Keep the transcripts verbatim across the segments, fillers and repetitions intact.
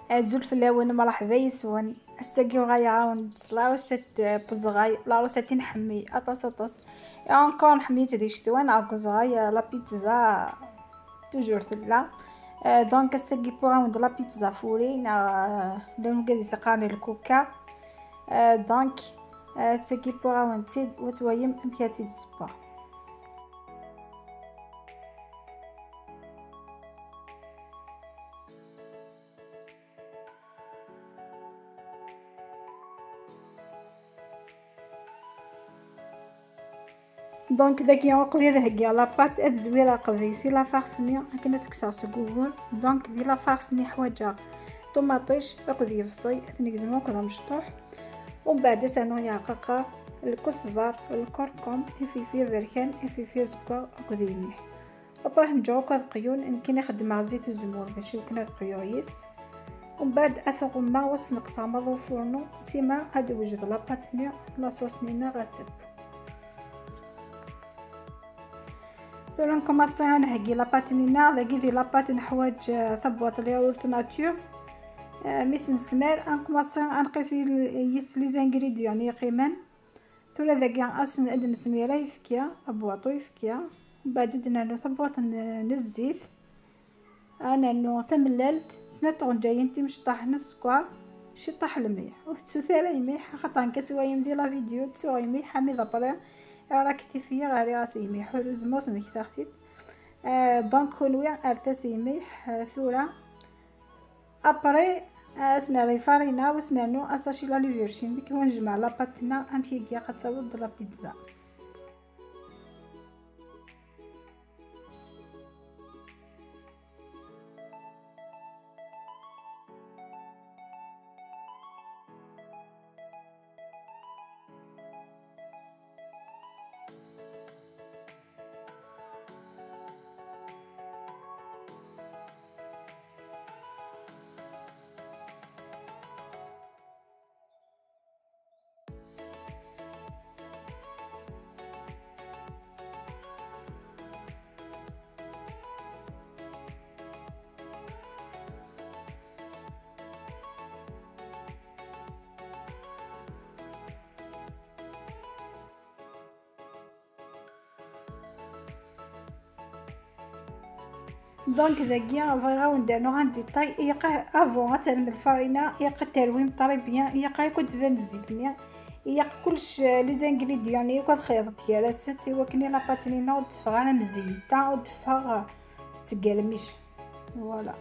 Azul fell-awen, mṛeḥba yes-wen. Ass-agi uɣaleɣ-awen-d s laṛusat n uzɣay, laṛusat i nḥemmel aṭas, aṭas. Et encore, nḥemmel-itt di ccetwa neɣ deg uzɣay, la pizza toujours tella. Euh, donc, ass-agi wwiɣ-awen-d la pizza fourrée, neɣ, euh, llan wigad i s-yeqqaren lkuka. Euh, donc, euh, ass-agi wwiɣ-awen-tt-id, u twayem amek ara tt-id-ssewweɣ. Donc, dagi, uqbel ad heggiɣ la pâte, ad zwireɣ qbel si la farce-nni akken ad tt-kkseɣ seg ugur. Donc, di la farce-nni ḥwaǧeɣ ṭumaṭic akked yebṣel, ad ten-gezmeɣ akked amecṭuḥ. Umbeɛd ad s-rnuɣ yeɛqaqer, lkusbar, lkurkum, ifilfil aberkan, ifilfil azeggaɣ akked yemmiḥ. Après, ad ten-ǧǧeɣ akk ad qyun, nekkini xeddmeɣ zzit uzemmur, mačči akken ad qyuɣ yis. Umbeɛd, ad t-ɣummeɣ u ad t-sneqseɣ maḍi ufurnu, sima ad d-tewjed la pâte-nni, la sauce-nni-nneɣ ad tebb. Tura nkumaṣi ad nheggi la pâte-nni-nneɣ. Dagi di la pâte neḥwaǧ, eh, tabwaṭ n yaourt nature. Eh, mi tt-nesmar, ad nkumaṣi ad nqis yis les ingrédients yeqqimen. Tura dagi asen ad nesmir ayefki, abwaṭ uyefki, mbeɛd ad nernu tabwaṭ n, n zzit, ad nernu tamellalt, snat tɣenǧayin timecṭaḥ n sskeṛ, ciṭṭaḥ lmiḥ. Ur tettut ara lmiḥ, axaṭer nekk ad twayem di la vidéo ttuɣ lmiḥ, ami d après ara k-tifeɣ ɣer iɣas lmiḥ, ur lzem ur smektaɣ-t-id. Euh, donc kunwi rret-as lmiḥ, euh, tura. Après, ad s-nerr lfarina, u ad s-nernu asaci la levure chimique, u ad nejmeɛ la pâte-nneɣ amek i ilaq ad taweḍ la pizza. Donc dagi bɣiɣ ad wen-d-rnuɣ un détail, ilaq avant ad terrem lfarina, ilaq ad terwim très bien, ilaq akk ad d-tban zzit-nni, ilaq kullec, les ingrédients-nni akk ad xeyyḍent gar-asent, i wakken la pâte-nni ur d-teffeɣ ara mezziyet, ur d-teffeɣ, eh, tettgermic. Voilà.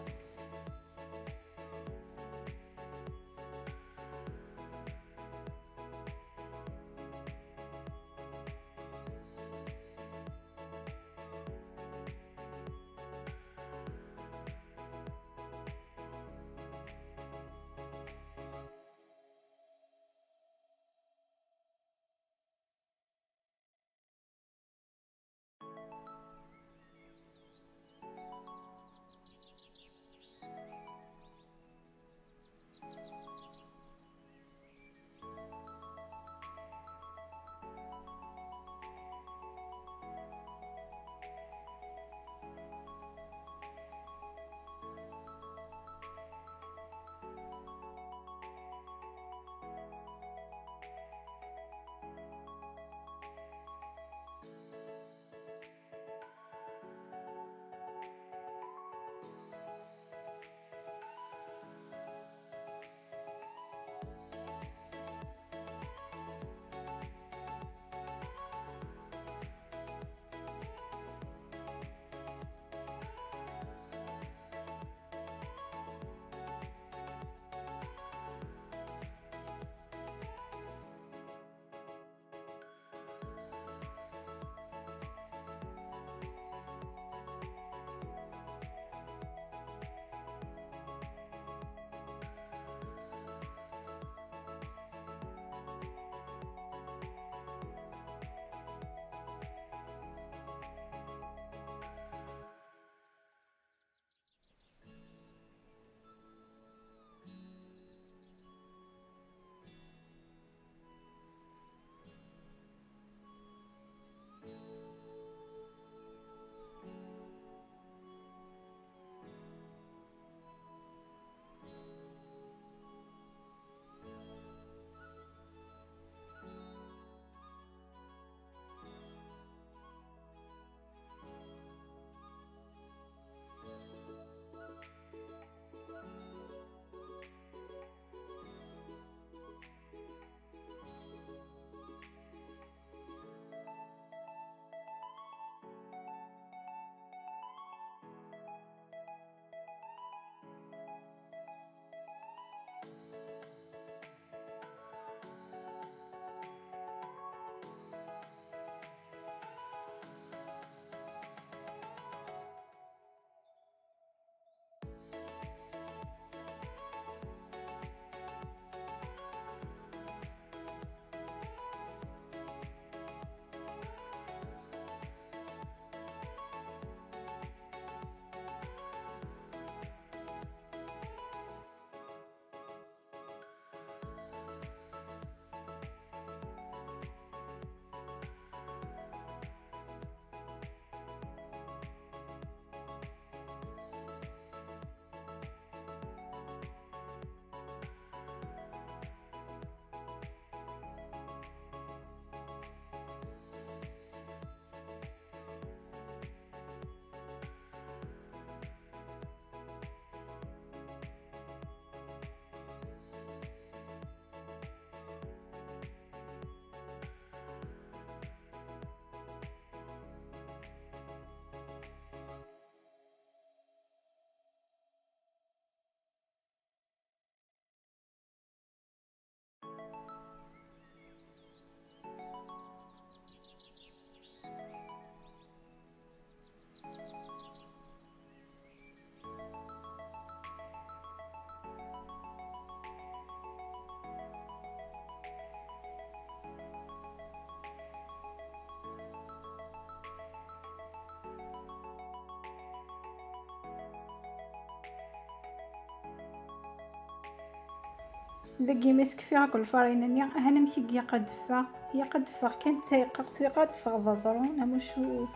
Dagi mi skfiɣ akk lfarin-nni, ahat amek i ilaq ad d-teffeɣ? Ilaq ad d-teffeɣ kan d tayqeqt, ur ilaq ad d-teffeɣ d aẓru, amuc ur,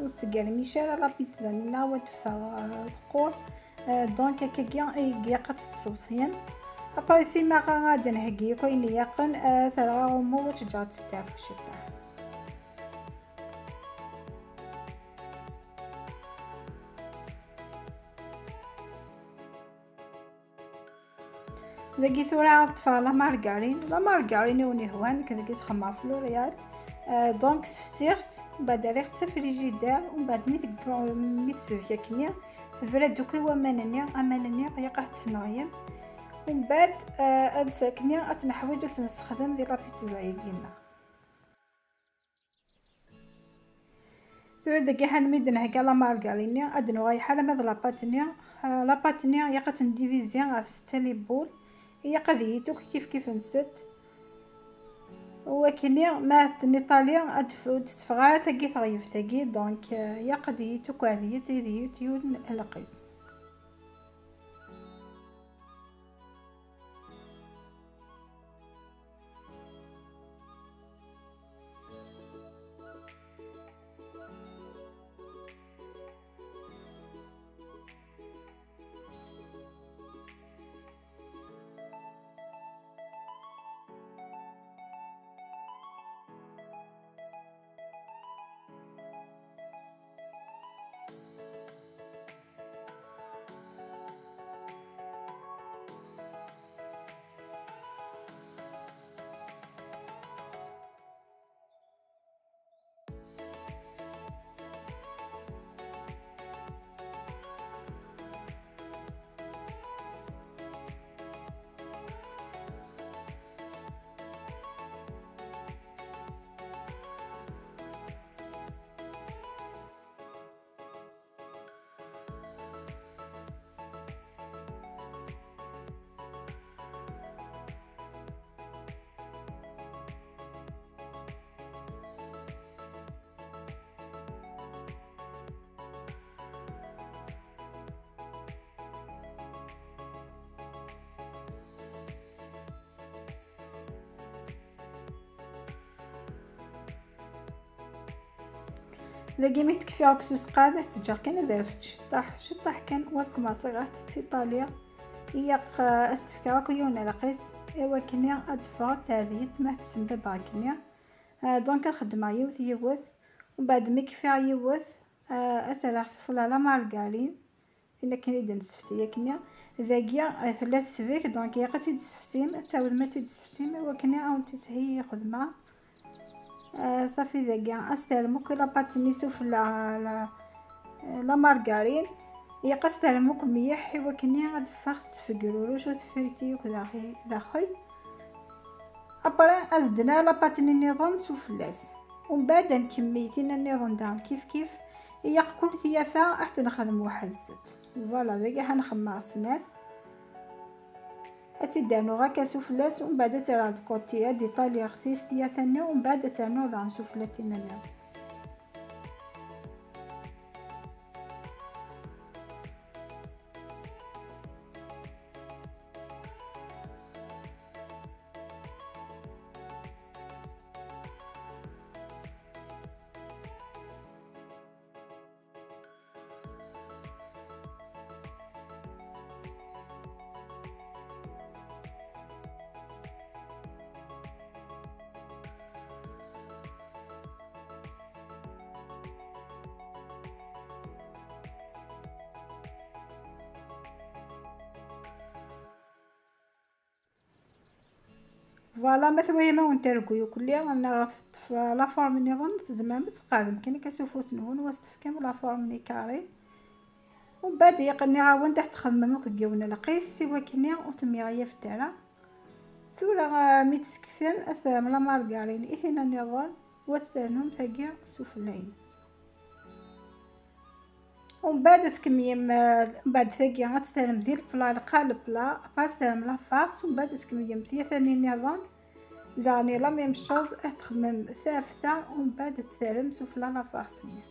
ur tettgermic ara la pizza-nni, neɣ ad d-teffeɣ, euh, teqqur. Euh, donc, akkagi i ilaq ad tt-tessewṣiyem. Après, si maɣa ad d-nheggi akk ayen ilaqen, euh, ad s-rreɣ aɣummu, ad tt-ǧǧeɣ ad testeɛfu ciṭṭaḥ. Dagi tura ad ṭṭfeɣ la margarine. La margarine i wen-ihwan, nekk dagi sxemmeɣ f L'Oréal. Euh, donc sefsiɣ-tt, mbeɛd rriɣ-tt s frigidaire, mbeɛd mi teg-, mi tesbek akkenni, tebra-d akk i waman-nni, aman-nni ilaq ad t-tesneɣyem. Mbeɛd, euh, ad s-, akkenni ad tt-neḥwiǧ ad tt-nessexdem di la pizza-yagi-nneɣ. Tura dagi ḥan mi d-nhegga la margarine-nni, ad nuɣal ḥal ama d la pâte-nni. Ah, la pâte-nni ilaq ad tt-ndivizi ɣef setta les boules. Ilaq ad yili akk kif kif n sett. Wakken ma tniṭali ad tf-, ur d-teffeɣ ara tagi teɣyeft-agi, donc, euh, ilaq ad yili akk ad yili, ad yili yiwen lqis. Dagi mi tekfi akk s usqad, ad t-ǧǧeɣ kan ad ires ciṭṭaḥ, ciṭṭaḥ kan, wa ad kmaṣiɣ ad t-ttitaliɣ. Ilaq, eh, ad s-d-fkeɣ akk yiwen lqis, i wakken ad d-teffeɣ teɛdiyet ma tessembabeɣ akkenni. Eh, donc ad xeddmeɣ yiwet yiwet, mbeɛd mi kfiɣ yiwet, eh, ad s-rreɣ sufella la margarine. Tin akken i d-nessefsi akkenni. Dagi, eh, tella tesbek, donc ilaq ad tt-id-tessefsim, ad tɛawdem ad tt-id-tessefsim, i wakken ad wen-tt-id-tesheyyi lxedma. Eh, ṣafi dagi, ad s-terrem akk la pâte-nni sufella, la, eh, la margarine. Ilaq ad s-terrem akk mliḥ, i wakken ad d-teffeɣ tettfegruruc ur tefriti akk daxi-, daxel. Après, ad s-d-nerr la pâte-nni nniḍen sufella-s. Umbeɛd ad nkemmel tin nniḍen daɣen kif kif. Ilaq kul tyata ad tt-nexdem weḥd-s. Voilà, dagi ḥa nxemmeɣ snat. Ad tt-id-rnuɣ akka sufella-s, umbeɛd ad tt-rreɣ de côté, ad d-italiɣ tis tyata-nni, umbeɛd ad tt-rnuɣ daɣen sufella tin-nni. Voilà, ma twalam ad wen-tergu yukelli, neɣ teṭṭef la forme nniḍen, tzemrem ad tqeɛdem kan akka s ufus-nwen, u ad s-tefkem la forme-nni carré. Umbeɛd, ilaq nniɣ-awen-d ad t-txedmem akk deg yiwen lqis, i wakken ur temyeɣyafet ara. Tura, ah, mi tt-tekfem, ad s-terrem la margarine i tin nniḍen, u ad s-ternum tagi sufella-ines. Umbeɛd ad tkemmlem, eh, umbeɛd tagi ad tt-terrem di lepla, lqa lepla, après ad s-terrem la farce, umbeɛd ad tkemmlem tyata-nni nniḍen, daɣen la même chose, ad txemmem tafta, umbeɛd ad tt-terrem sufella la farce-nni.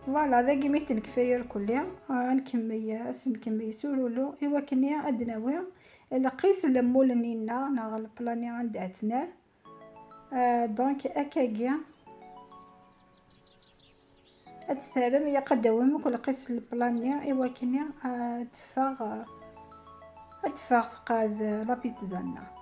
Voilà, dagi mi tenkefa irkelli, ah, ad nkemmel, ad s-nkemmel s urulu, i wakken ad d-nawi lqis n lmul-nni-nneɣ neɣ lplan-nni anda ad t-nerr. Ah, donc, akkagi, ad t-terrem, ilaq ad d-tawim akk lqis n lplan-nni i wakken ad teffeɣ, ad teffeɣ tqad la pizza-nneɣ.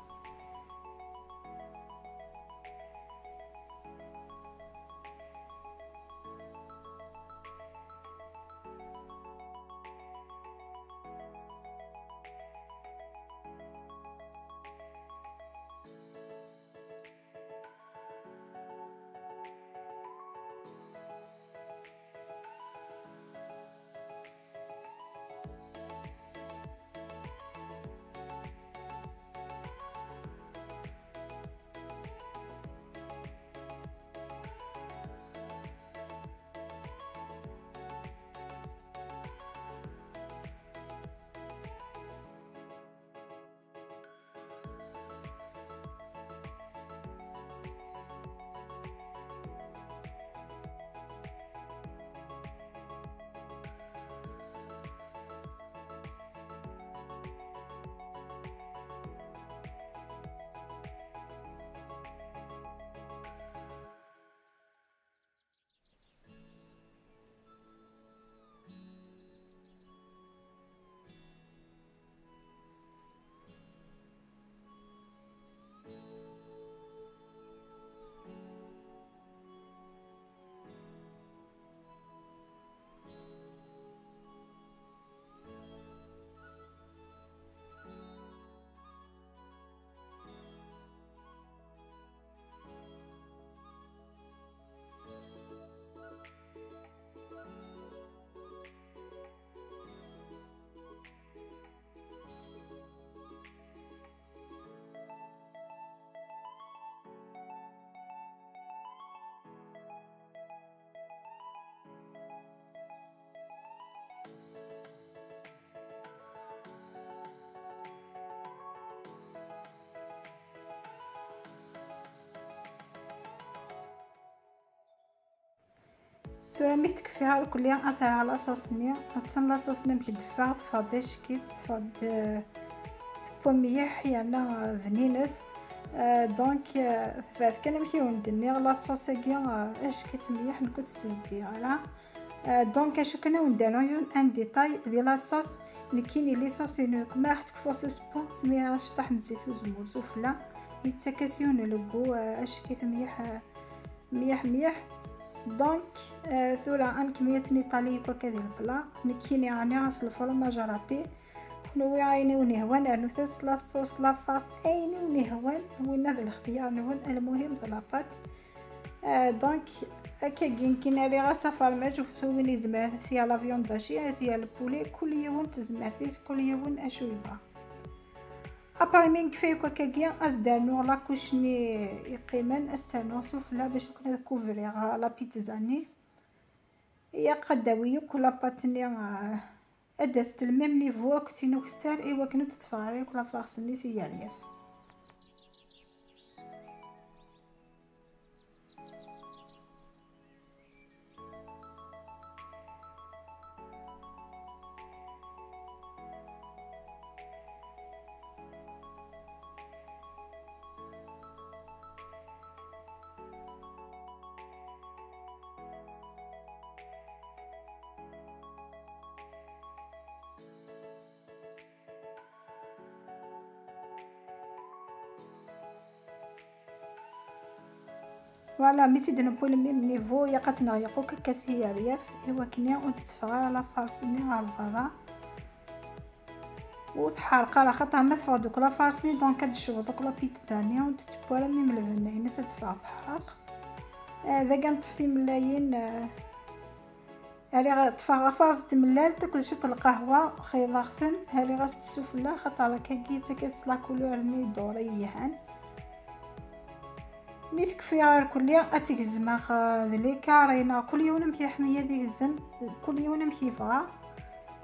Tura mi tekfi irkelli, ad s-rreɣ la sauce-nni. Attan la sauce-nni amek d-teffeɣ, teffeɣ-d acek-itt, teffeɣ-d, eh, tewwa mliḥ, yerna, eh, bninet. Eh, donc, eh, tebɛet kan amek i wen-d-nniɣ, la sauce-agi, eh, acek-itt mliḥ, nekk ur tt-sbeddiyeɣ ara. Eh, donc, acu kan ad wen-d-rnuɣ yiwen un détail di la sauce, nekkini les sauces-inu, ma ḥetkfuɣ s usebbu, smireɣ ciṭṭaḥ n zzit uzemmur sufella, yettak-as yiwen n lgu, eh, acek-it mliḥ, eh, mliḥ, mliḥ. Donc, euh, tura ad nkemmel ad ten-iṭali yakk akka di lebla. Nekkini ɛniɣ-as lefromaj râpé. Kenwi ayen i wen-ihwan, rnut-as la sauce, la farce, ayen i wen-ihwan, winna d lextiyar-nwen, almuhim d la pâte. Euh, donc, akkagi nekkini rriɣ-as afermaj, win izemren ad s-yerr la viande hachée, ad s-yerr le poulet, kul yiwen d tezmert-is, kul yiwen acu yebɣa. Après mi nekfa yakk akkagi, ad s-d-rnuɣ la couche-nni yeqqimen, ad s-rnuɣ sufella bac akken ad kuvriɣ la pizza-nni. Ilaq ad d-tawi yakk la pâte-nni, ah, ad d-tas-d le même niveau akked tin ukessar, i wakken ur d-tetteffeɣ ara yakk la farce-nni si yeryaf. Voilà, mi tt-id-newwi le même niveau, ilaq ad tt-neɣleq akk akka s yeryaf, i wakken ur d-tetteffeɣ ara la farce-nni ɣer berra. Ur tḥerreq ara, xaṭer ma teffeɣ-d akk la farce-nni, donc ad d-tecweḍ akk la pizza-nni, ur d-tewwi ara même lbenna-ines, ad teffeɣ teḥreq. Ah, dagi ad neṭṭef timellayin, ah, Rriɣ, ṭṭfeɣ afarẓ n tmellalt akked ciṭ n lqahwa, xeyḍeɣ-ten, rriɣ-as-d sufella, xaṭer akkagi yettak-as la couleur-nni doré yelhan. Mi tekfi irkelli, ad t-gezmeɣ, eh, d les carrés, neɣ kul yiwen amek iḥemmel ad igzem, kul yiwen amek yebɣa.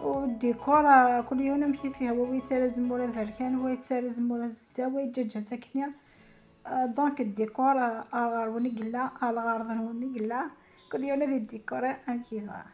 U ddikor, eh, kul yiwen amek i s-yehwa, wa yettarra azemmur aberkan, wa yettarra azemmur azelzam, wa yeǧǧaǧǧa-tt akkenni. Euh, donc, ddikor, euh, ar ɣer-wen i yella, ar lɣerḍ-nwen i yella. Kul yiwen ad yeddikuri amek yebɣa.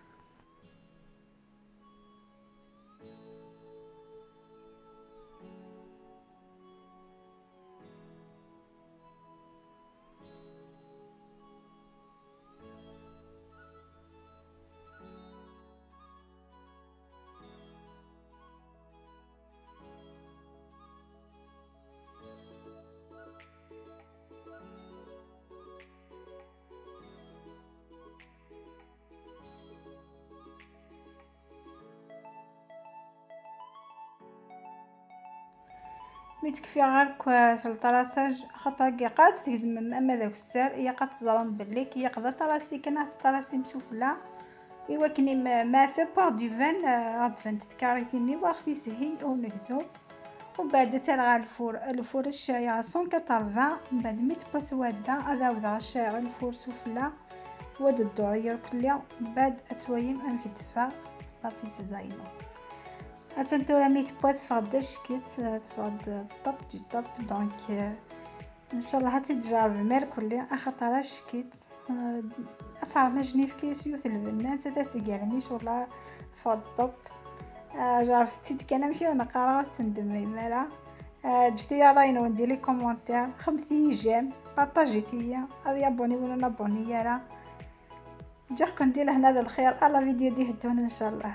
Mi tt-kfiɣ ɣer s lṭarasaj, xaṭer ilaq ad tt-tgezmem ama d akessar, ilaq ad teẓrem belli ilaq d aṭarasi kan, ad teṭarasim sufella, i wakken im-, ma tewweḍ d iban, eh, ad d-tban tkarit-nni, waɣ tishiy ur negzum. Umbeɛd ad tt-rreɣ ɣer lfur, lfur ad cɛiɣ cent quatre-vingts, umbeɛd mi tewwa swadda ad awdeɣ ad cɛiɣ lfur sufella, wa d ddur irkelli, umbeɛd ad twalim amek d-teffeɣ la pizza-inu. Attan tura mi tewwa teffeɣ-d d acekkitt, teffeɣ-d top du top, donc, euh, ncallah ad tt-id-tjerrbem irkelli, axaṭer acekkitt, euh, afermaj-nni yefka-yas yiwet lbenna, nettat ad tgerrem, ncallah teffeɣ-d top. Euh, jerrbet-tt-id kan amek i wen-qqareɣ, ur tettendemem ara. Euh, ǧǧet-iyi ṛṛay-nwen di les commentaires, xedmet-iyi j'aime, partajit-iyi, ad yabuni win ur nabuni ara. Ǧǧiɣ-ken di lehna d lxir, ar la vidéo d-iheddun ncallah.